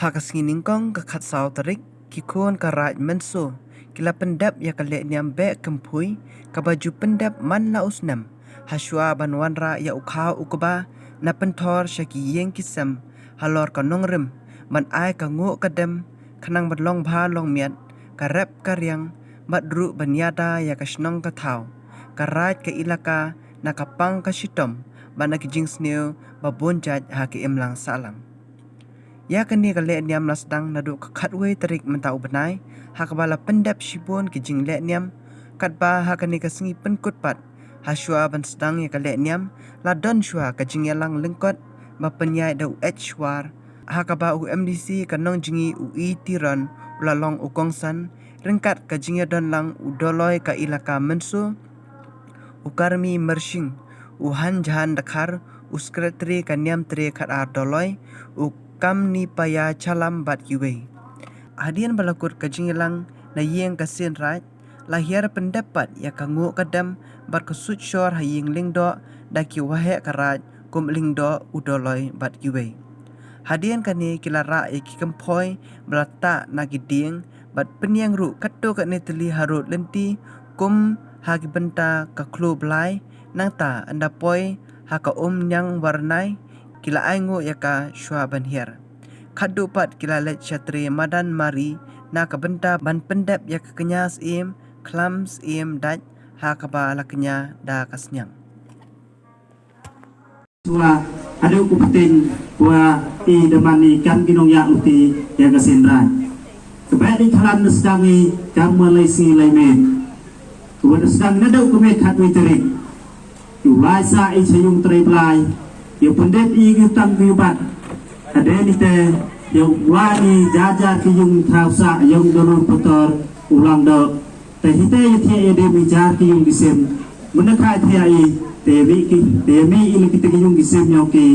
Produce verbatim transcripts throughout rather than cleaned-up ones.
Ha ka sngi nyngkong ka khatsaw tarik, ki khun ka Raid Mynso ki la pyndep ïa ka lehniam beh kynpoi kaba ju pyndep man la u snem, ha shuwa ban wanrah ïa u khaw u kba na pynthor sha ki ïing ki sem halor ka nongrim, ban ai ka nguh ka dem, khnang ban long bha long miat, ka rep ka riang, bad ruh ban ïada ïa ka shnong ka thaw, ka raid ka ilaka, na ka pang ka shitom, bad na ki jingsniew ba bun jait ha ka imlang sahlang. Ïa kane ka lehniam la sdang naduh ka khatwei tarik mynta u bnai, ha kaba la pyndep shibun ki jinglehniam, katba ha kane ka sngi pynkut pat, ha shuwa ban sdang ïa ka lehniam, la don shuwa ka jingïalang lyngkot ba pynïaid da u H War, ha kaba u M D C ka nongjngi u E Tiron u la long u kongsan, ryngkat ka jingïadon lang u Doloi ka ilaka Mynso, u Karmi Mersing, u Hanjahan Dkhar, u Sekretari ka Niamtre Khatar Doloi, u Kamnipaya Chalam bad kiwei. Hadien ba la kut ka jingïalang na ïing ka Seiñ Raij, la hiar pyndep pat ïa ka nguh ka dem bad ka suit shor ha ïing Lyngdoh da ki waheh ka raid kum Lyngdoh, u Doloi bad kiwei. Hadien kane ki la rah ïa ki kynphoi ba la tah na ki dieng bad pynïeng ruh katto katne tylli harud lynti kum ha ki bynta ka Khloo Blai, nangta ynda poi ha ka Umñiang Warnai, ki la ai nguh ïa ka shuwa ban hiar. Khatduh pat ki la leit sha tre madan Mari na ka bynta ban pyndep ïa ka kñia syiem, khlam syiem dait, ha kaba la kñia da ka sniang. Shuwa haduh u bteng, wa i da man i kam ki nongïaid luti ïa ka Seiñ Raij. Ka Behdeiñkhlam da sdang i kam wa lai sngi lai miet. Ka wa da sdang naduh ka miet khatwei tarik. Ïa u lai sah i sha ïung Trai Blai, ïa u pyndep i ki tang ki bat. Hadien ite, ïa u lai i jar jar ki ïung thaw sah, ïung Doloi Pator, u Lyngdoh. Te hite ïa thiah ïa dem i jar ki ïung ki sem. Mynta ka thiah i, te ïa mih ki, te ïa mih i la kita ki ïung ki sem ïa ki.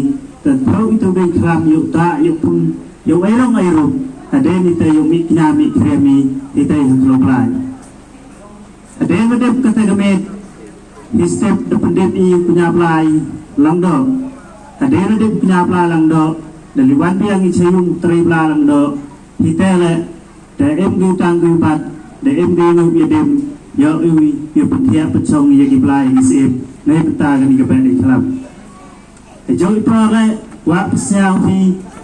Te thaw i tu dei khlam ïa u ta, ïa u pun, ïa u airong airong. Hadien ite ïa u mih kñia mih khrem i, hite ïa u Blai. Hadien ba dep kata ka miet, hi step da pyndep i u kñia Blai Lyngdoh. Hadien ba dep kñia Blai Lyngdoh, da liwan biang i sha ïung Trai Blai Lyngdoh. Hite le, da em ki tang ki bat, da em ki nguh ïa dem, ïa u, ïa pynthiah pynshong ïa ki blai ïa ki syiem, na bynta kane ka Behdeiñkhlam. Ka jong i por re, kwah pynsñiaw phi,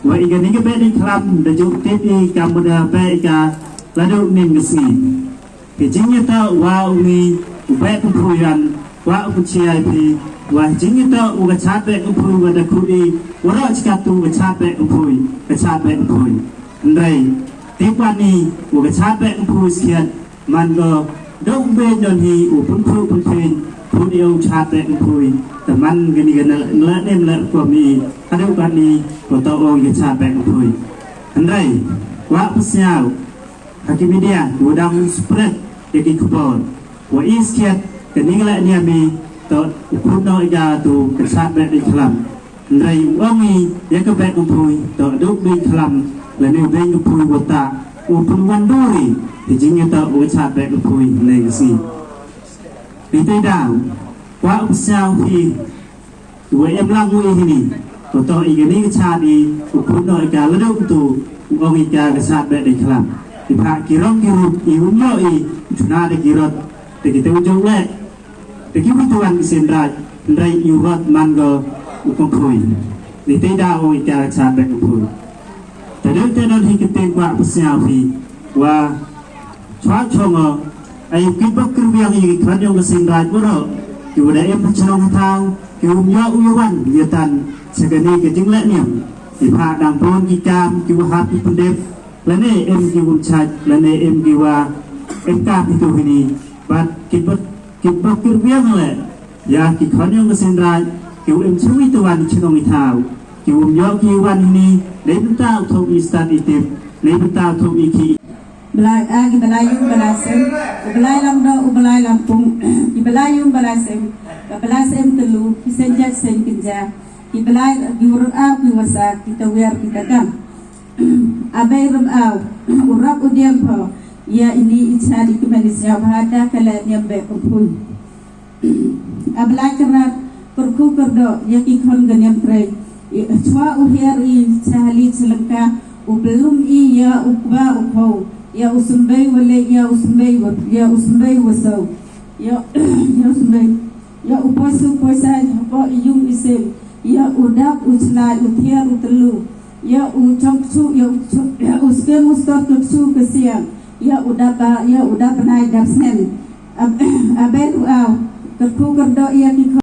wa i kane ka Behdeiñkhlam, da jong tip i kam u da beh i ka, la dei u ning ka sngi. Ka jingïatoh wa u ngi, u Behdeiñkhlam, kwah u pynshai phi, wa jingïatoh u ka Chatbehdeiñkhlam wa da khuid i, waroh chi katto ka Chatbehdeiñkhlam, ka Chatbehdeiñkhlam. Hynrei, tip wa ni, u ka Chatbehdeiñkhlam skhiat, man ko, dong be don hi, u pynphuh pynphuh, phuh ïa u Chatbehdeiñkhlam, te man kani ka nla nem la ko mi, haduh kani, ko to ong ka Chatbehdeiñkhlam. Hynrei, kwah pynsñiaw, ha ki media, u dang spread, ïa ki khubor. Wa i skhiat, kani ka lehniam i, to, u khun no i ka tu, ka Chatbehdeiñkhlam. Hynrei u ong i, ïa ka Behdeiñkhlam, to, duk dei khlam, lane u Behdeiñkhlam wa ta, u pynwan duri, i jingïatoh u ka Chatbehdeiñkhlam, ne ka sngi. Hynrei daw, kwah u pynsñiaw hi, u em lang u i hini, ko to i kani ka Chat i, u khun no i ka la duk tu, u ong i ka ka Chatbehdeiñkhlam. I pha ki rong ki rup, i um ïoh i, u chuna da ki rot, da ki te u jong leh, da ki witu wan ki Seiñ Raij, hynrei i u rot man ko u kong phui. Ni te da ong i ka ka Chatbehdeiñkhlam. Te dei te don hi ki teng kwah pynsñiaw phi, wa Chwa chongo, ai ki bok kyrwiang i ki khon yong ka Seiñ Raij waroh, ki wa da em ha chnong ha thaw, ki um ïoh u ïoh wan, ïoh tan, sa kani ka jinglehniam. I pha dang bun ki kam, ki wa hap ki pyndep, lane em ki um chait, lane em ki wa, em kam itu hini, bad ki bok, ki bok kyrwiang le, ïa ki khon yong ka Seiñ Raij, ki wa em chnong i tu wan chnong i thaw, ki um ïoh ki wan hini, dei mynta u thok i stad i tip, dei mynta u thok i ki Blai, ah, ki Blai Yung, Blai Sem, u Blai Lam Doh, u Blai Lam Pung, ki Blai Yung, Blai Sem, ka Blai Sem Telu, ki Seiñ Jait Seiñ Kynja, ki Blai, ki Ur Aw, ki Wasa, ki Tawiar, ki Takam. Abai Rum Aw, u Rap u Diang Pho, ïa ini i chan i ki mani sñiaw bha da ka lehniam beh kumphun. A Blai Kynrad, kyrkhu kyrdoh, ïa ki khon ka Niamtre, i chwa u hiar i cha hali cha lyngka, U pynlum i ïa u kba u khaw, ïa u symbai wa leh, ïa u symbai wa, ïa u symbai wa saw, ïa, ïa u symbai, ïa u poisu poisa hapoh i yung i sem, ïa u dap u chlai u thiar u tyllu, ïa u chong kchu, ïa u chong, ïa u skem u stot ka kchu ka siang, ïa u dap ba, ïa u dap bnai dap snem. Ab-, aber u aw, kyrkhu kyrdoh ïa ki